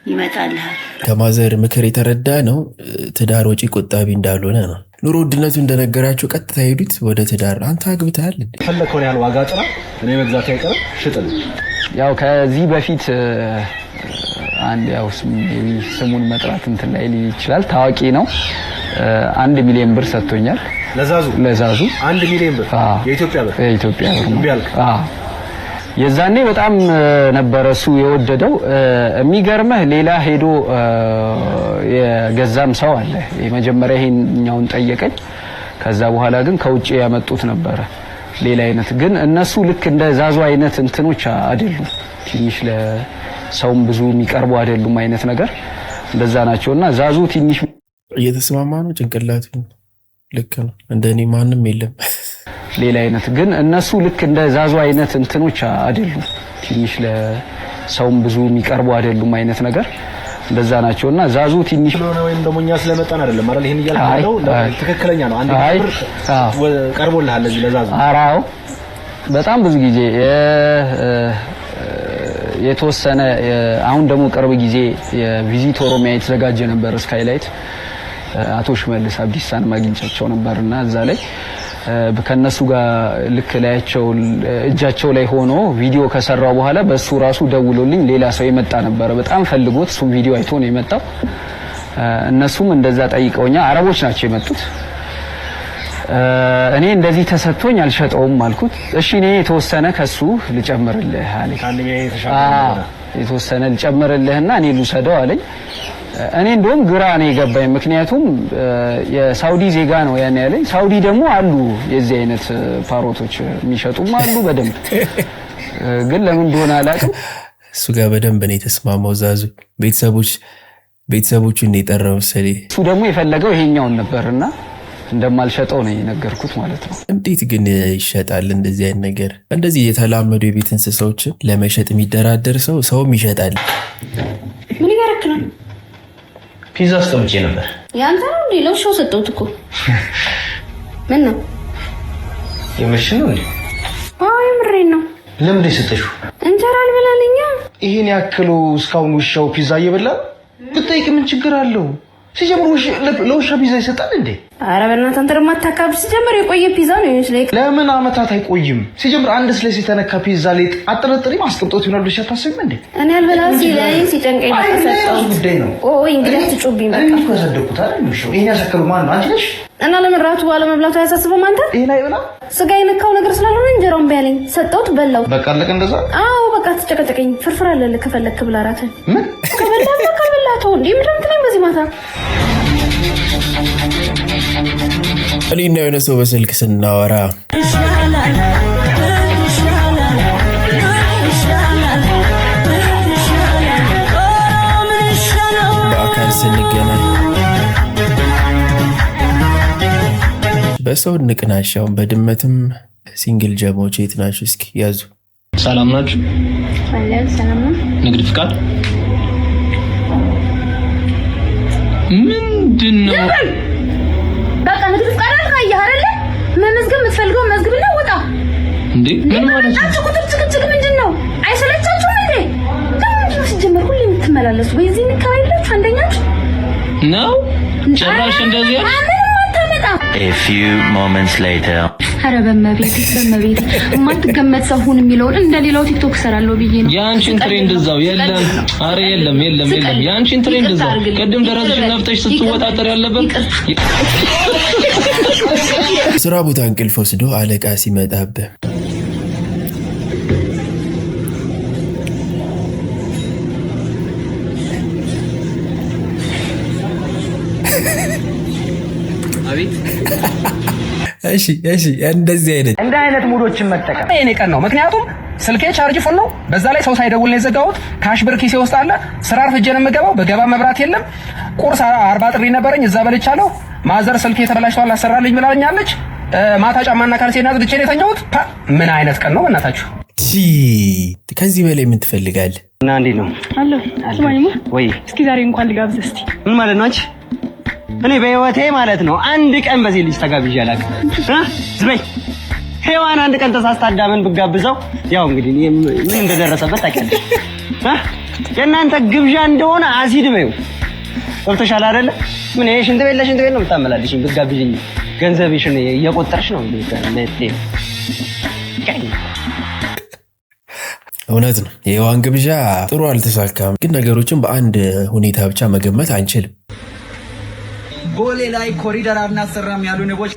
ይመጣልሃል። ከ mother ምክር የተረዳ ነው ትዳር ወጪ ቆጣቢ እንዳልሆነ ነው። ኑሮ ውድነቱ እንደነገራቸው ቀጥታ ሄዱት ወደ ትዳር። አንተ አግብተሃል እንዴ? የፈለግከውን ያህል ዋጋ ጥራ፣ እኔ መግዛት አይቀርም፣ ሽጥልኝ። ያው ከዚህ በፊት አንድ ያው maybe ስሙን መጥራት እንትን ላይ ይችላል፣ ታዋቂ ነው። 1 ሚሊዮን ብር ሰጥቶኛል። ለዛዙ? ለዛዙ። 1 ሚሊዮን ብር የኢትዮጵያ ብር? የኢትዮጵያ ብር ነው። እምቢ አልክ? አዎ። የዛኔ በጣም ነበረ እሱ የወደደው። የሚገርምህ ሌላ ሄዶ የገዛም ሰው አለ። የመጀመሪያ ይሄኛውን ጠየቀኝ። ከዛ በኋላ ግን ከውጭ ያመጡት ነበረ ሌላ አይነት። ግን እነሱ ልክ እንደ ዛዙ አይነት እንትኖች አይደሉም። ትንሽ ለሰውም ብዙ የሚቀርቡ አይደሉም አይነት ነገር እንደዛ ናቸው። እና ዛዙ ትንሽ እየተስማማ ነው ጭንቅላቱ። ልክ ነው። እንደኔ ማንም የለም። ሌላ አይነት ግን እነሱ ልክ እንደ ዛዙ አይነት እንትኖች አይደሉም። ትንሽ ለሰውም ብዙ የሚቀርቡ አይደሉም አይነት ነገር እንደዛ ናቸው። እና ዛዙ ትንሽ ስለሆነ ወይም ደግሞ እኛ ስለመጣን አይደለም አይደል? ይሄን እያልክ አይ፣ ያለው አይ። ትክክለኛ ነው። አንድ አይ፣ ብር ቀርቦልሃል ለዚህ ለዛዙ? አራው በጣም ብዙ ጊዜ የተወሰነ አሁን ደግሞ ቅርብ ጊዜ የ Visit ኦሮሚያ የተዘጋጀ ነበር ስካይላይት፣ አቶ ሽመልስ አብዲሳን አግኝቻቸው ነበር እና እዛ ላይ ከነሱ ጋር ልክ ላያቸው እጃቸው ላይ ሆኖ ቪዲዮ ከሰራው በኋላ በሱ ራሱ ደውሎልኝ ሌላ ሰው የመጣ ነበረ። በጣም ፈልጎት እሱም ቪዲዮ አይቶ ነው የመጣው። እነሱም እንደዛ ጠይቀውኛ አረቦች ናቸው የመጡት። እኔ እንደዚህ ተሰጥቶኝ አልሸጠውም አልኩት። እሺ እኔ የተወሰነ ከሱ ልጨምርልህ አለኝ። ከአንድ ሚሊዮን የተሻለ አዎ፣ የተወሰነ ልጨምርልህና እኔ ልውሰደው አለኝ። እኔ እንደውም ግራ ነው የገባኝ። ምክንያቱም የሳውዲ ዜጋ ነው ያን ያለኝ። ሳውዲ ደግሞ አሉ የዚህ አይነት parrot ኦች የሚሸጡም አሉ በደንብ፣ ግን ለምን እንደሆነ አላውቅም። እሱ ጋር በደንብ ነው የተስማማው ዛዙ። ቤተሰቦቹን ነው የጠራው መሰለኝ። እሱ ደግሞ የፈለገው ይሄኛውን ነበርና እንደማልሸጠው ነው የነገርኩት ማለት ነው። እንዴት ግን ይሸጣል እንደዚህ አይነት ነገር? እንደዚህ የተላመዱ የቤት እንስሳዎችን ለመሸጥ የሚደራደር ሰው ሰውም ይሸጣል። ምን እያደረክ ነው? ፒዛ አስቀምጬ ነበር። የአንተ ነው እንዴ? ለውሻው ሰጠሁት እኮ። ምን ነው? የምርሽን ነው እንዴ? አዎ የምሬን ነው። ለምንድን ነው የሰጠሽው? እንጀራ አልበላልኛ። ይሄን ያክሉ እስካሁን ውሻው ፒዛ እየበላ ነው? ብጠይቅ ምን ችግር አለው? ሲጀምር ለውሻ ፒዛ ይሰጣል እንዴ? ኧረ በእናትህ አንተ ደግሞ አታካብድ። ሲጀምር የቆየ ፒዛ ነው ይመስለኝ። ለምን አመታት አይቆይም? ሲጀምር አንድ slice የተነካ ፒዛ ላይ አጠረጥሪም አስቀምጦት ይሆናል ብለሽ አታስቢም እንዴ? እኔ አልበላ ሲለኝ ሲጨንቀኝ በቃ አይ፣ የራሱ ሰጠሁት። ጉዳይ ነው። ኦ እንግዲህ አትጩብኝ እኔ በቃ። እኮ ያሳደግኩት አይደል ውሻው። ይሄን ያሳከሉ ማን ነው? አንቺ ነሽ? እና ለምን ራቱ ባለመብላቱ አያሳስብም አንተ? ይሄን አይበላ። ስጋ የነካው ነገር ስላልሆነ እንጀራውን ቢያለኝ ሰጠሁት፣ በላው። በቃ አለቀ እንደዛ። አዎ በቃ አትጨቀጨቀኝ። ፍርፍር አለልህ ከፈለክ ብላ እራትህን። ምን ከበላ ብላ ካልበላ ተው። እንዴ ምንድን ነው የምትለኝ በዚህ ማታ? እኔና የሆነ ሰው በስልክ ስናወራ በአካል ስንገናኝ በሰው እንቅናሽ። አሁን በድመትም single ጀማዎች የት ናችሁ? እስኪ ያዙ። ሰላም ናችሁ? አለን ሰላም ነው። ንግድ ፍቃድ ምንድን ነው? በቃ ንግድ ፍቃድ አልካየህ አይደለ? መመዝገብ የምትፈልገው መዝግብና ውጣ። እንዴ ምን ማለት ነው? በመጣችሁ ቁጥር ጭቅጭቅ ምንድን ነው? አይሰለቻችሁም እንዴ? ለምንድን ነው ሲጀመር ሁሌ የምትመላለሱ? ወይ እዚህ እንከራይላችሁ አንደኛችሁ ነው ጭራሽ እንደዚህ ያልሽ? ምንም አታመጣም። A few moments later. ኧረ በመቤቴ በመቤቴ፣ የማትገመት ሰው ሁን የሚለውን እንደሌላው ቲክቶክ እሰራለሁ ብዬ ነው። የአንቺን trend እዛው የለም። አረ የለም የለም የለም። የአንቺን trend እዛው ቅድም ደረትሽን ነፍተሽ ስትወጣጠር ያለበት። ስራ ቦታ እንቅልፍ ወስዶ አለቃ ሲመጣብህ። አቤት። እሺ እሺ፣ እንደዚህ አይነት እንደ አይነት mood ኦችን መጠቀም የኔ ቀን ነው። ምክንያቱም ስልኬ charge full ነው። በዛ ላይ ሰው ሳይደውል ነው የዘጋሁት። Cash ብር ኪሴ ውስጥ አለ። ስራ አርፍጄ ነው የምገባው። በገባ መብራት የለም። ቁርስ 40 ጥሪ ነበረኝ፣ እዛ በልቻለሁ። Mother ስልኬ ተበላሽቷል አሰራልኝ ብላኛለች። ማታ ጫማና ካልሴን አጽድቼ ነው የተኛሁት። ምን አይነት ቀን ነው በእናታችሁ? ከዚህ በላይ ምን ትፈልጋለህ? እና እንዴት ነው? አለሁ። ስማኝማ ወይ እስኪ ዛሬ እንኳን ልጋብዝህ እስቲ። ምን ማለት ነው አንቺ? እኔ በህይወቴ ማለት ነው አንድ ቀን በዚህ ልጅ ተጋብዤ አላውቅም። ዝም በይ ሔዋን። አንድ ቀን ተሳስታ አዳምን ብጋብዘው ያው እንግዲህ ምን እንደደረሰበት ታውቂያለሽ። የእናንተ ግብዣ እንደሆነ አሲድ በይው። ገብቶሻል አይደለ? ምን ይሄ ሽንት ቤት ለሽንት ቤት ነው የምታመላልሽኝ። ብትጋብዥኝ ገንዘብሽን እየቆጠርሽ ነው። እውነት ነው። የሔዋን ግብዣ ጥሩ አልተሳካም፣ ግን ነገሮችን በአንድ ሁኔታ ብቻ መገመት አንችልም። ቦሌ ላይ ኮሪደር አናሰራም ያሉ ንቦች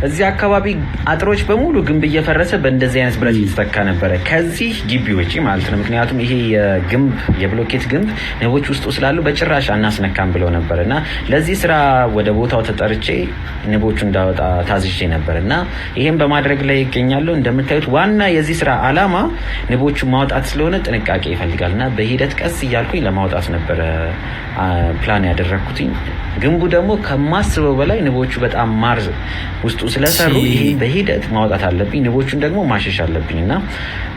እዚህ አካባቢ አጥሮች በሙሉ ግንብ እየፈረሰ በእንደዚህ አይነት ብረት እየተተካ ነበረ፣ ከዚህ ግቢ ውጪ ማለት ነው። ምክንያቱም ይሄ የግንብ የብሎኬት ግንብ ንቦች ውስጡ ስላሉ በጭራሽ አናስነካም ብለው ነበር እና ለዚህ ስራ ወደ ቦታው ተጠርቼ ንቦቹ እንዳወጣ ታዝዤ ነበር እና ይሄን በማድረግ ላይ ይገኛሉ። እንደምታዩት ዋና የዚህ ስራ አላማ ንቦቹ ማውጣት ስለሆነ ጥንቃቄ ይፈልጋል እና በሂደት ቀስ እያልኩኝ ለማውጣት ነበረ ፕላን ያደረግኩትኝ። ግንቡ ደግሞ ከማስበው በላይ ንቦቹ በጣም ማር ውስጡ ስለሰሩ ይሄ በሂደት ማውጣት አለብኝ፣ ንቦቹን ደግሞ ማሸሽ አለብኝ እና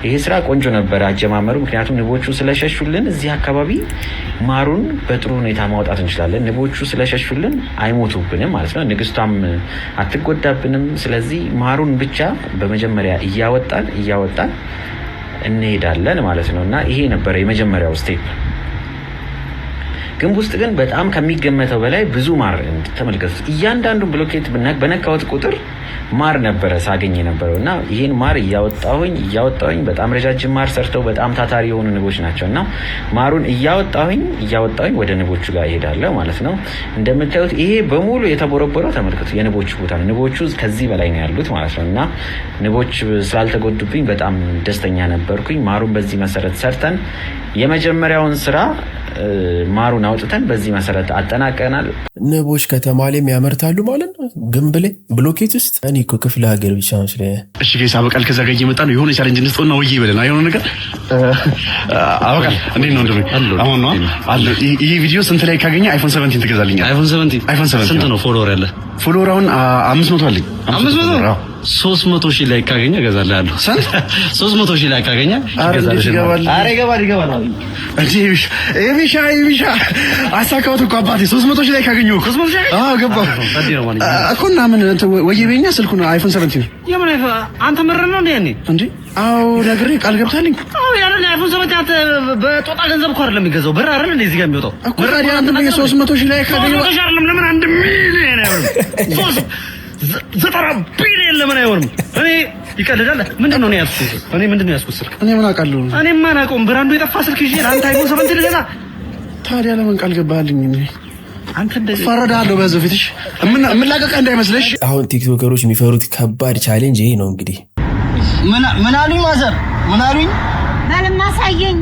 ይሄ ስራ ቆንጆ ነበረ አጀማመሩ። ምክንያቱም ንቦቹ ስለሸሹልን እዚህ አካባቢ ማሩን በጥሩ ሁኔታ ማውጣት እንችላለን። ንቦቹ ስለሸሹልን አይሞቱብንም ማለት ነው። ንግስቷም አትጎዳብንም። ስለዚህ ማሩን ብቻ በመጀመሪያ እያወጣን እያወጣን እንሄዳለን ማለት ነው እና ይሄ ነበረ የመጀመሪያው step። ግንብ ውስጥ ግን በጣም ከሚገመተው በላይ ብዙ ማር ተመልከቱት። እያንዳንዱን ብሎኬት በነካሁት ቁጥር ማር ነበረ ሳገኝ የነበረው እና ይህን ማር እያወጣሁኝ እያወጣሁኝ፣ በጣም ረጃጅም ማር ሰርተው በጣም ታታሪ የሆኑ ንቦች ናቸው እና ማሩን እያወጣሁኝ እያወጣሁኝ ወደ ንቦቹ ጋር እሄዳለሁ ማለት ነው። እንደምታዩት ይሄ በሙሉ የተቦረቦረው ተመልከቱ የንቦቹ ቦታ ነው። ንቦቹ ከዚህ በላይ ነው ያሉት ማለት ነው እና ንቦች ስላልተጎዱብኝ በጣም ደስተኛ ነበርኩኝ። ማሩን በዚህ መሰረት ሰርተን የመጀመሪያውን ስራ ማሩን አውጥተን በዚህ መሰረት አጠናቀናል። ንቦች ከተማ ላይም ያመርታሉ ማለት ነው። ግንብ ላይ፣ ብሎኬት ውስጥ። እኔ እኮ ክፍለ ሀገር ብቻ መስለኝ። እሺ guys፣ አበቃል። ከዛ ጋር እየመጣ ነው። የሆነ challenge እንስጠውና ወይዬ በለን የሆነ ነገር። አበቃል፣ እንዴት ነው? እንደምን አሁን ነው አለ። ይሄ ቪዲዮ ስንት like ካገኘ iPhone 17 ትገዛልኛለህ? iPhone 17? iPhone 17። ስንት ነው follower ያለ? Follower አሁን 500 አለኝ። 500? 300,000 like ካገኘ እገዛልሃለሁ። 300,000 like ካገኘ እገዛልሃለሁ። ኧረ ይገባል ይገባል። እንዴ ኤቢሻ ኤቢሻ፣ አሳካሁት እኮ አባቴ። 300,000 like ካገኘሁ እኮ። አዎ ገባ እኮ። እና ምን ወይዬ በይኛ፣ ስልኩን iPhone 17። የምን iPhone? አንተ ምር ነው እንዴ ያኔ? እንዴ አዎ ነግሬ ቃል ገብታልኝ። አዎ ያንን iPhone 17 አንተ በጦጣ ገንዘብ እኮ አይደለም የሚገዛው፣ ብር አይደል እንዴ እዚህ ጋር የሚወጣው? እኮ ታዲያ አንተ 300,000 like ካገኘሁ 300,000 አይደለም፣ ለምን 1 ሚሊዮን አይሆንም? 390 ቢሊዮን ለምን አይሆንም? እኔ ይቀልዳል። ምንድን ነው እኔ ያዝኩት? እኔ ምንድን ነው ያዝኩት ስልክ? እኔ ምን አውቃለሁ? እኔ ማን አውቀውም። Brand ኡ የጠፋ ስልክ ይዤ ለአንተ iPhone 17 ልገዛ? ታዲያ ለምን ቃል ገባህልኝ? አንተ እንደዚህ ፈረዳለሁ በህዝብ ፊትሽ የምላቀቀ እንዳይመስልሽ። አሁን ቲክቶከሮች የሚፈሩት ከባድ challenge ይሄ ነው እንግዲህ። ምን አሉኝ mother? ምን አሉኝ? በልማ አሳየኝ።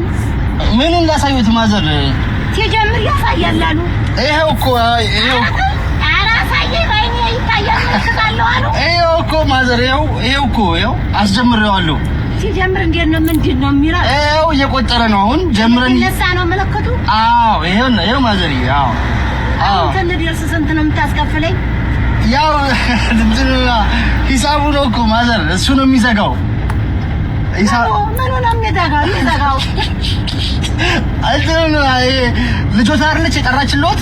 ምኑን ላሳዩት mother? ሲጀምር ያሳያል አሉ። ይኸው እኮ ይኸው። ኧረ አሳየኝ፣ በዓይኔ ይታያል ምልክት አለው አሉ። ይኸው እኮ mother፣ ይኸው ይኸው እኮ ይኸው አስጀምሬዋለሁ። ሲጀምር እንዴት ነው፣ ምንድን ነው የሚለው? ይኸው እየቆጠረ ነው። አሁን ጀምረን ይነሳ ነው ምልክቱ። አዎ ይኸው ነው፣ ይኸው mother፣ አዎ አዎ። አሁን ስንደርስ ስንት ነው የምታስከፍለኝ? ያው ሂሳቡ ነው እኮ mother፣ እሱ ነው የሚዘጋው። ምኑ ነው የሚዘጋው? የሚዘጋው እንትኑ ነው፣ ይሄ ልጆታ አይደለች የጠራችልዎት?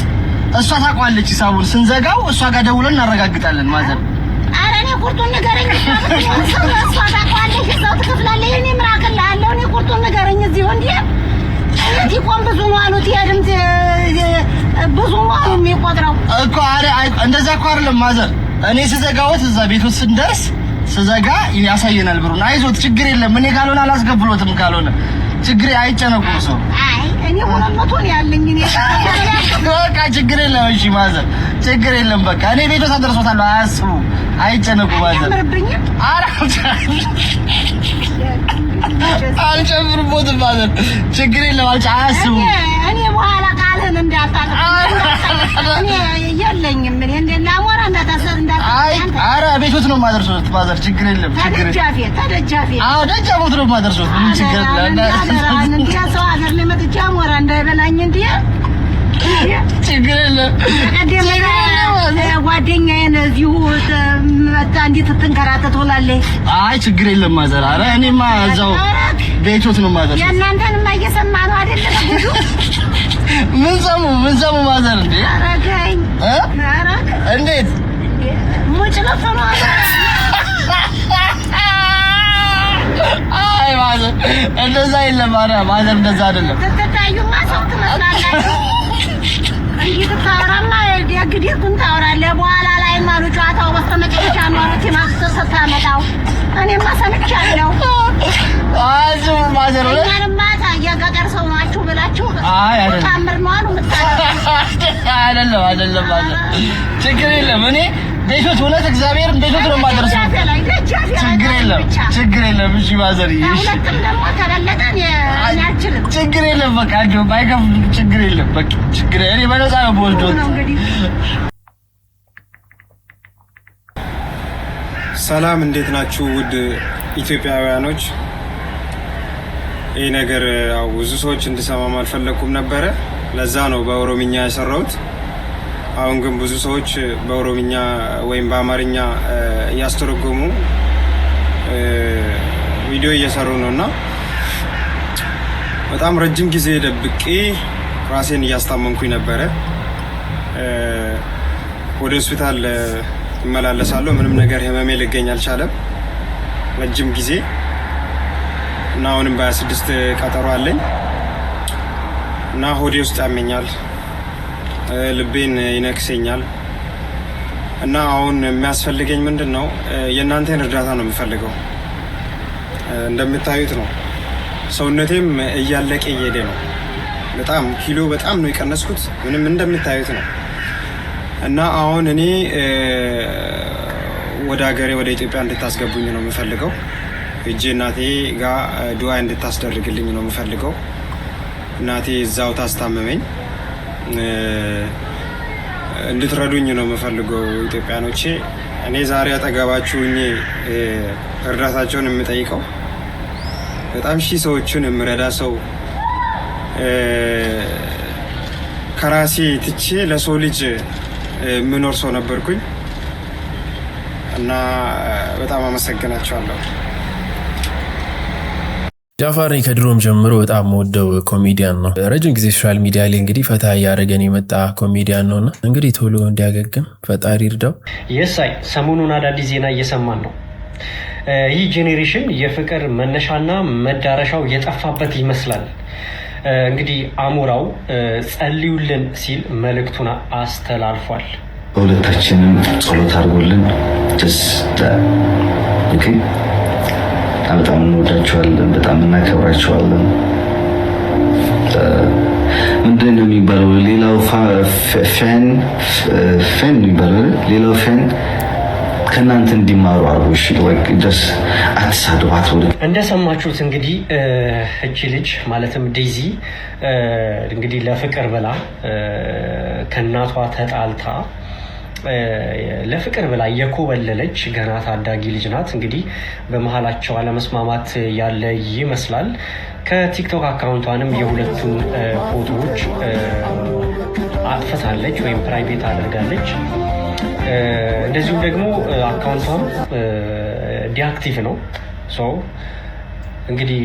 እሷ ታውቀዋለች ሂሳቡን። ስንዘጋው እሷ ጋር ደውለን እናረጋግጣለን mother። ኧረ እኔ ቁርጡን ንገረኝ። እሷ ታውቀዋለች፣ እዛው ትከፍላለች። እኔ ምን አቅልሃለሁ? እኔ ቁርጡን ንገረኝ። እዚሁ እንዲህ ቲቆም ብዙ ነው አሉት። ይሄድም ብዙ ነው አሉ የሚቆጥረው። እኮ። አረ እንደዛ እኮ አይደለም mother። እኔ ስዘጋዎት እዛ ቤት ውስጥ ስንደርስ ስዘጋ ያሳየናል ብሩን። አይዞት ችግር የለም። እኔ ካልሆነ አላስከፍሎትም። ካልሆነ ችግር አይጨነቁም ሰው። አይ እኔ 200 ነው ያለኝ እኔ። በቃ ችግር የለም። እሺ mother ችግር የለም። በቃ እኔ ቤቶት አደርሶታለሁ። አያስቡ፣ አይጨነቁ mother። አይጨምርብኝም? ኧረ አልጨምርቦትም mother፣ ችግር የለም። አያስቡ። እኔ በኋላ ቃልህን እንዳታጥፍ። እኔ የለኝም። እኔ እንደ ላሞራ እንዳታሰር አይ ኧረ ቤቶት ነው የማደርሶት mother፣ ችግር የለም። ችግር ተደጃፌ ተደጃፌ። አዎ ደጃፎት ነው የማደርሶት። ምንም ችግር የለም። እንዲያ ሰው ሀገር ላይ መጥቼ አሞራ እንዳይበላኝ እንዲያ ችግር የለም። ቀደም ጓደኛዬን እዚሁ መጣ እንዲህ ትንከራተት ውላለች። አይ ችግር የለም mother። ኧረ እኔማ እዛው ቤቶት ነው የማደርሶት። የእናንተንማ እየሰማ ነው አይደለ? ጉዱ ምን ሰሙ ምን ሰሙ mother? እንዴ አረገኝ አረግ እንዴት ሙጭ ለፈኑ። አይ mother እንደዛ የለም። ኧረ mother እንደዛ አይደለም። ስትታዩማ ሰው ትመስላላችሁ። እንዲህ ስታወራማ ደግ ደጉን ታወራለህ። በኋላ ላይ አሉ ጨዋታው በስተመጨረሻ ነው አሉት ስታመጣው እኔማ ሰምቻለሁ። አዙ mother እኛንማ የገጠር ሰው ናችሁ ብላችሁ አይ አይደለም ታምር ነው አሉ የምታደርጉት። አይደለም አይደለም mother ችግር የለም። እኔ ቤቶት እውነት እግዚአብሔርን ቤቶት ነው የማደርሰው። ችግር የለም ችግር የለም። እሺ mother እሺ። ሁለትም ደግሞ ከበለጠ እኔ አልችልም። ችግር የለም። በቃ እንደው ባይከፍሉም ችግር የለም። በቃ ችግር እኔ በነፃ ነው የምወስደው። ሰላም እንዴት ናችሁ ውድ ኢትዮጵያውያኖች? ይህ ነገር ያው ብዙ ሰዎች እንድሰማም አልፈለኩም ነበረ። ለዛ ነው በኦሮምኛ የሰራሁት። አሁን ግን ብዙ ሰዎች በኦሮምኛ ወይም በአማርኛ እያስተረጎሙ ቪዲዮ እየሰሩ ነው እና በጣም ረጅም ጊዜ ደብቄ ራሴን እያስታመምኩኝ ነበረ። ወደ ሆስፒታል እመላለሳለሁ። ምንም ነገር ህመሜ ሊገኝ አልቻለም ረጅም ጊዜ እና አሁንም በ26 ቀጠሮ አለኝ እና ሆዴ ውስጥ ያመኛል፣ ልቤን ይነክሰኛል እና አሁን የሚያስፈልገኝ ምንድን ነው? የእናንተን እርዳታ ነው የምፈልገው። እንደምታዩት ነው ሰውነቴም እያለቀ እየሄደ ነው። በጣም ኪሎ በጣም ነው የቀነስኩት። ምንም እንደምታዩት ነው እና አሁን እኔ ወደ ሀገሬ ወደ ኢትዮጵያ እንድታስገቡኝ ነው የምፈልገው። እጄ እናቴ ጋር ዱዓ እንድታስደርግልኝ ነው የምፈልገው። እናቴ እዛው ታስታመመኝ እንድትረዱኝ ነው የምፈልገው ኢትዮጵያኖቼ። እኔ ዛሬ አጠገባችሁ ሆኜ እርዳታቸውን የምጠይቀው በጣም ሺህ ሰዎችን የምረዳ ሰው ከራሴ ትቼ ለሰው ልጅ የምኖር ሰው ነበርኩኝ እና በጣም አመሰግናቸዋለሁ። ጃፋር ከድሮም ጀምሮ በጣም የምወደው ኮሜዲያን ነው። ረጅም ጊዜ social media ላይ እንግዲህ ፈታ እያደረገን የመጣ ኮሜዲያን ነውና እንግዲህ ቶሎ እንዲያገግም ፈጣሪ ይርዳው። የሳይ ሰሞኑን አዳዲስ ዜና እየሰማን ነው። ይህ generation የፍቅር መነሻና መዳረሻው የጠፋበት ይመስላል። እንግዲህ አሞራው ጸልዩልን ሲል መልእክቱን አስተላልፏል። በሁለታችንም ጸሎት አድርጎልን okay። በጣም እንወዳቸዋለን፣ በጣም እናከብራቸዋለን። ምንድን ነው የሚባለው? ሌላው fan fan የሚባለው አይደል? ሌላው fan ከእናንተ እንዲማሩ አድርጎ እሺ። Just አትሳደቡ፣ አትበሉ። እንደሰማችሁት እንግዲህ እቺ ልጅ ማለትም ዴዚ እንግዲህ ለፍቅር ብላ ከእናቷ ተጣልታ ለፍቅር ብላ የኮበለለች ገና ታዳጊ ልጅ ናት። እንግዲህ በመሀላቸው አለመስማማት ያለ ይመስላል። ከቲክቶክ account ቷንም የሁለቱን ፎቶዎች አጥፍታለች ወይም private አድርጋለች። እንደዚሁም ደግሞ account ቷም deactive ነው። So እንግዲህ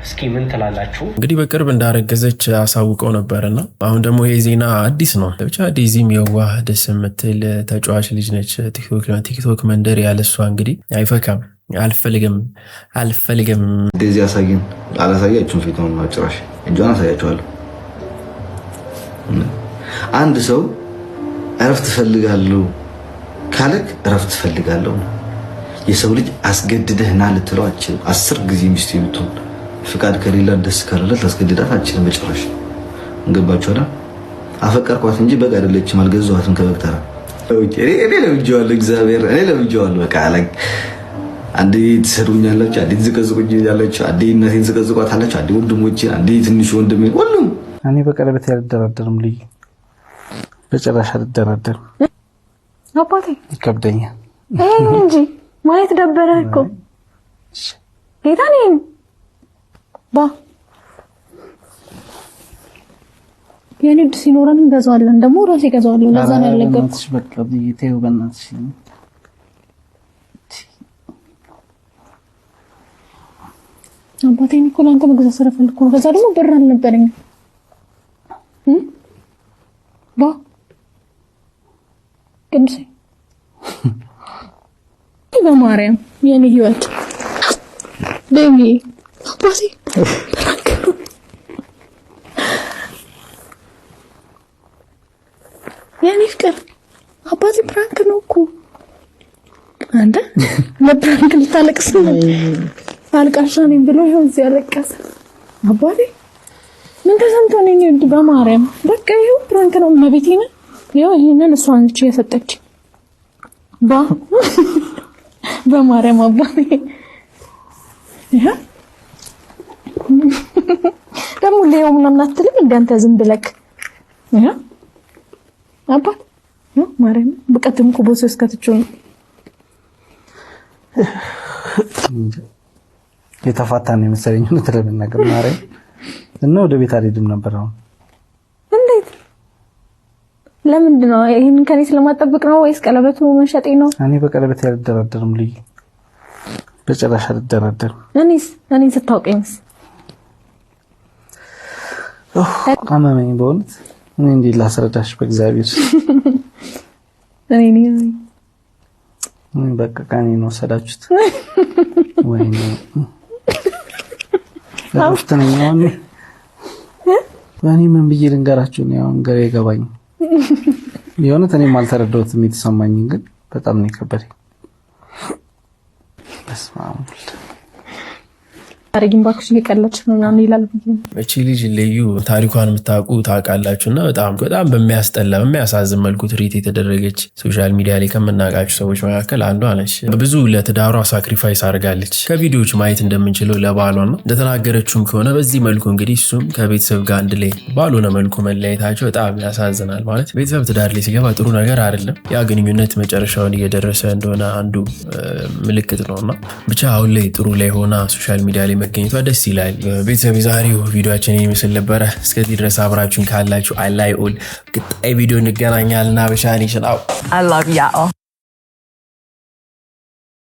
እስኪ ምን ትላላችሁ? እንግዲህ በቅርብ እንዳረገዘች አሳውቀው ነበርና አሁን ደግሞ ይሄ ዜና አዲስ ነው። ብቻ ዴዚም የዋህ ደስ የምትል ተጫዋች ልጅ ነች። ቲክቶክ መንደር ያለሷ እንግዲህ አይፈካም። አልፈልግም አልፈልግም። ዴዚ አሳየን። አላሳያችሁም? ፊቷን ጭራሽ እጇን አሳያችኋለሁ። አንድ ሰው እረፍት እፈልጋለሁ ካለክ እረፍት እፈልጋለሁ ነው። የሰው ልጅ አስገድደህ ና ልትለው አትችልም። 10 ጊዜ ሚስት ብትሆን ፍቃድ ከሌላ ደስ ካላላት ላስገድዳት አትችልም በጭራሽ። ገባችሁ አይደል? አፈቀርኳት እንጂ በግ አይደለችም፣ አልገዛኋትም ከበግ ተራ። Okay፣ እኔ ለምጄዋለሁ፣ እግዚአብሔር እኔ ለምጄዋለሁ። በቃ like አንዴ ትሰድቡኛላችሁ፣ አንዴ ትዘቀዝቁኛላችሁ፣ አንዴ እናቴን ትዘቀዝቋታላችሁ፣ አንዴ ወንድሞቼን፣ አንዴ ትንሹ ወንድሜን፣ ሁሉም። እኔ በቀለበት አልደራደርም፣ ልዩ በጭራሽ አልደራደርም። አባቴ። ይከብደኛል። ይሄን እንጂ ማየት ደበረህ እኮ፣ ጌታ ነኝ ባ የኔ ውድ፣ ሲኖረን እንገዛዋለን። ደግሞ ራሴ እገዛዋለሁ። ለዛ ነው ያልነገርኩህ። በእናትሽ በቃ ብዬ ተይው፣ በእናትሽ። አባቴን እኮ ለአንተ መግዛት ስለፈለኩ ነው። ከዛ ደግሞ ብር አልነበረኝም። ባ ቅዱሴ፣ በማርያም የኔ ህይወት baby፣ አባቴ prank ነው። የኔ ፍቅር አባቴ prank ነው እኮ። አንተ ለ prank ልታለቅስ ነው? አልቃሻ ነኝ ብሎ ይኸው እዚህ ያለቀሰ። አባቴ ምን ተሰምቶ ነው? የኔ ውድ በማርያም በቃ ይኸው prank ነው። እመቤቴ ነው። ይኸው ይሄንን እሷ ነች የሰጠች። ባ በማርያም አባቴ፣ ይኸው ደግሞ ሌው ምናምን አትልም እንደ አንተ ዝም ብለክ። ይኸው አባት ነው ማርያም፣ በቀድም እኮ ቦርሳ ውስጥ ከትቼው ነው። የተፋታ ነው የመሰለኝ እውነት ለመናገር ማርያም፣ እና ወደ ቤት አልሄድም ነበር አሁን። እንዴት? ለምንድን ነው? ይሄንን ከኔ ስለማጠብቅ ነው ወይስ ቀለበቱ መሸጤ ነው? እኔ በቀለበት አልደራደርም፣ ልዩ በጭራሽ አልደራደርም። እኔስ፣ እኔን ስታውቀኝስ? አመመኝ በእውነት። እኔ እንዴት ላስረዳሽ በእግዚአብሔር። እኔ ነኝ። እኔ በቃ ቀኔን ወሰዳችሁት። ወይኔ እረፍት ነኝ አሁን። እኔ ምን ብዬ ልንገራችሁ? እኔ አሁን ግራ ይገባኝ። የእውነት እኔም አልተረዳሁትም የተሰማኝን፣ ግን በጣም ነው የከበደኝ። በስመ አብ ወልድ። አረጊም እባክሽ፣ እየቀለድሽ ነው ምናምን ይላል ብዬ ነው። እቺ ልጅ ልዩ ታሪኳን የምታውቁ ታውቃላችሁ። እና በጣም በጣም በሚያስጠላ በሚያሳዝን መልኩ treat የተደረገች social media ላይ ከምናውቃቸው ሰዎች መካከል አንዷ ነች። ብዙ ለትዳሯ sacrifice አድርጋለች። ከቪዲዮዎች ማየት እንደምንችለው ለባሏ ነው። እንደተናገረችውም ከሆነ በዚህ መልኩ እንግዲህ እሱም ከቤተሰብ ጋር አንድ ላይ ባልሆነ መልኩ መለያየታቸው በጣም ያሳዝናል። ማለት ቤተሰብ ትዳር ላይ ሲገባ ጥሩ ነገር አይደለም። ያ ግንኙነት መጨረሻውን እየደረሰ እንደሆነ አንዱ ምልክት ነው። እና ብቻ አሁን ላይ ጥሩ ላይ ሆና social media ላይ መገኘቷ ደስ ይላል። ቤተሰብ፣ የዛሬው ቪዲዮችን ይመስል ነበረ። እስከዚህ ድረስ አብራችሁን ካላችሁ I love you all። ቀጣይ ቪዲዮ እንገናኛለን። አበሻ ኔሽን out። I love y'all.